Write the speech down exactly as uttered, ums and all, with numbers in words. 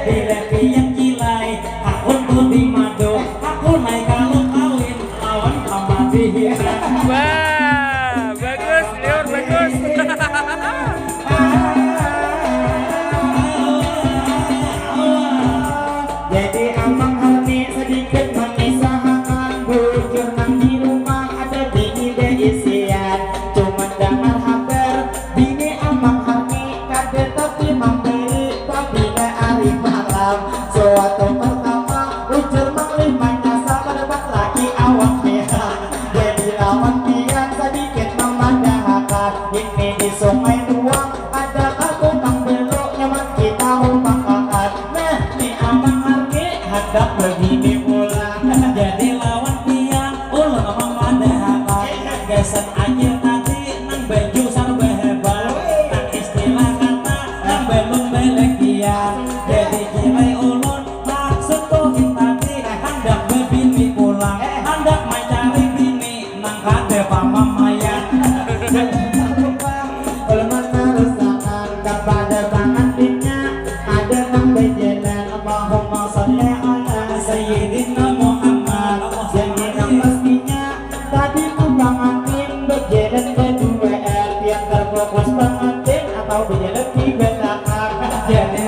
Bila pian kilai, hakun tu dimadu, hakun ai kalu kawin lawan pamadihinan. Wah, bagus, liur bagus. Jadi Amang Harni sedikit mengisahkan bujur nang di rumah ada bini beisian. Cuman dengar habar bini Amang Harni kada tapi memberi pabila hari malam. Suatu pertama ujar Mang Lih manyasar kada laki awak merah. Jadi lawan pian sedikit memadahakan ini di sungai luang ada kaku nang belok nyaman kita rupakan. Nah, ni Amang Arki hendak begini pulang. Jadi lawan pian ulun memadahakan gasan akhir tadi nang baju sarba hebal. Nang istilah kata nang belum belekian. Jadi kilai ulun maksud tuhin tadi hendak bebini pulang, hendak mencari bini nang kada pamamayan. Ulun menerusakan kepada pangantinnya ada nang bejalan Allahumma salli ala sayyidina Muhammad. Jadi nang pastinya tadi tu pangantin bejalan berdua, pian terfokus pangantin atau bejalan di belakang. Jadi